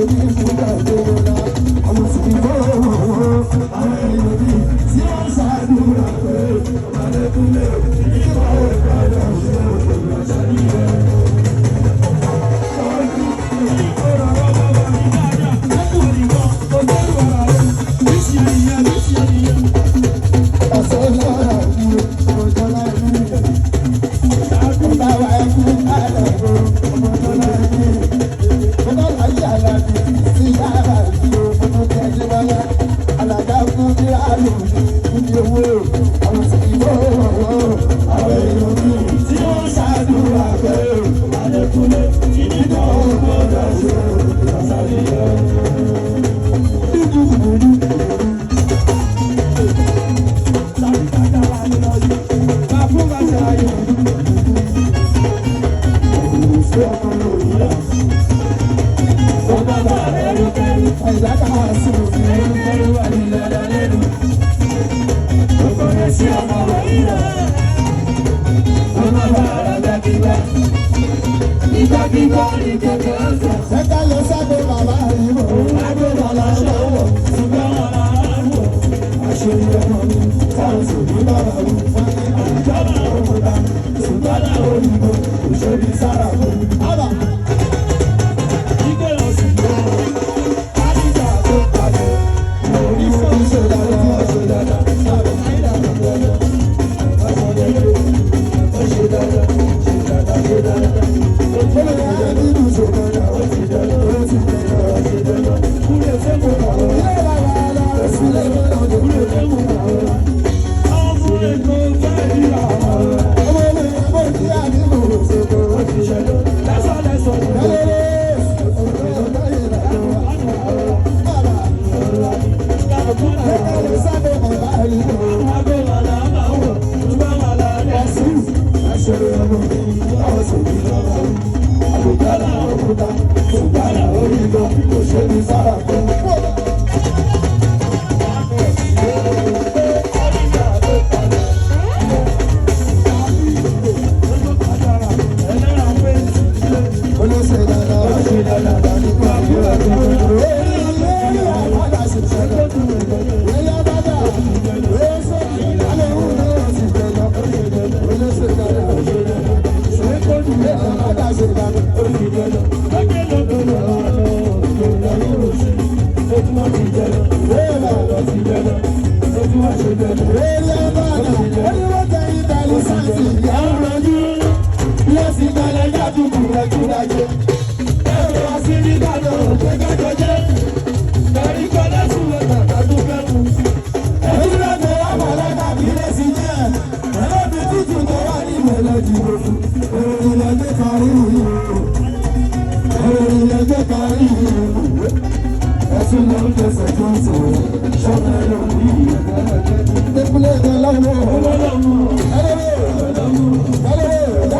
Onífúnná gbogbo àwọn sì kó àwọn èèyàn mi tí wọ́n ṣàdúrà pé ọmọdékúnlé nígbà wo gbọ́dọ̀ ṣe òṣèlú àṣàlíyẹ. Ọ̀sẹ̀ lọ́rọ̀ mi, ọjọ́ láì ní. Bàbá wa ẹkú kálẹ̀ o, ọmọdé láì ní. Bàbá láyé àlàbí sí yàrá ìlú ọmọ tí a jẹ́ wáyà. Àlàdá fún kíláàlù níbi owó. Àwọn sì kí bó àwọn èèyàn mi tí wọ́n ṣàdúrà pé Adékúnlé, ìdíjọ́ ò gbọ́dọ̀ ṣe ìrọ̀sàlìyẹ. ẹ̀dá ká sí òfin. Ìgbàgbọ́ ní kẹ̀kẹ́ ọ̀sẹ̀, Ẹ̀ka lọ sábẹ́ bàbá yìí mọ̀. àgbẹ̀ bàlá ṣọwọ́, ṣùgbọ́n wọn là ń wò. Àṣírí ọmọ mi táwọn sì ní bàbá mi. Wọ́n ní Ìjọba òkúta, ṣùgbọ́n làwọn òyìnbó kò ṣe bí sára fún mi. àbà. Ìgbé lọ sí lọ, àdìgbà tó pàdé, Orí fún ṣe dáadáa, ṣe dáadáa. ó ṣe dáadáa, ṣe dáadáa, ṣe dáadáa. Ó lè yára nínú ṣe dáadáa, ó ti dáadáa, ó ti dáadáa, ṣe dáadáa. Kúrò sẹ́mu àwọn, Ilé bàbá lọ sílé mọ́lọ́dún. kúrò sẹ́mu àwọn. Ọmọ Èkó fẹ́ rí àwọn. Ọmọ mi àbò tí a ní mò ń ṣe kó. Ó ti ṣẹlẹ̀ lẹ́sọ̀ lẹ́sọ̀ ní Lálẹ́lẹ́, ọ̀dọ́ ìlànà bàbá. Ẹ̀ka lọ sábẹ́ bàbá yìí mọ̀. Àgbẹ̀ màlá máa wọ̀, ṣùgbọ́n màlá lẹ́sìn. Àṣírí ọmọ mi táwọn sì ní bàbá mi. Àbùkálà òkúta, ṣùgbọ́n làwọn òyìnbó kò ṣe bí sára fún mi. Olóṣè dáadáa, ó ṣe dáadáa nípa ìwà tó ń dúró. Èyí àbádà ṣe ṣẹlẹ̀. Èyí àbádà, èyí sọ́kì, alẹ́ òun náà sì jẹjọ. Olóṣè dáadáa, ó ṣe dáadáa. Èyí àbádà ṣe dáadáa. Èyí àbádà, oníwọ́n tẹ ìtàlí sáǹtì, ìyá ń rọjú. Ilé sì gbalẹ̀ yájú kùrẹ́jú dájú. Ojúlọ́gbẹ̀ àmàlẹ́ka kì í lè sí jẹ́. Ẹlẹ́bi tútù tó wà ní ìmọ̀lẹ́ jìbò fún. Èrò lẹ́gbẹ́ kárí ìlú. Èrò lẹ́gbẹ́ kárí ìlú. Ẹ̀sùn ló ń fẹsẹ̀ tó ń sọ̀rọ̀. Ṣọ́nà ló ń bí ìpínlẹ̀ èdè lọ́wọ́. Ẹlẹ́rẹ́ ẹlẹ́rẹ́ ẹlẹ́rẹ́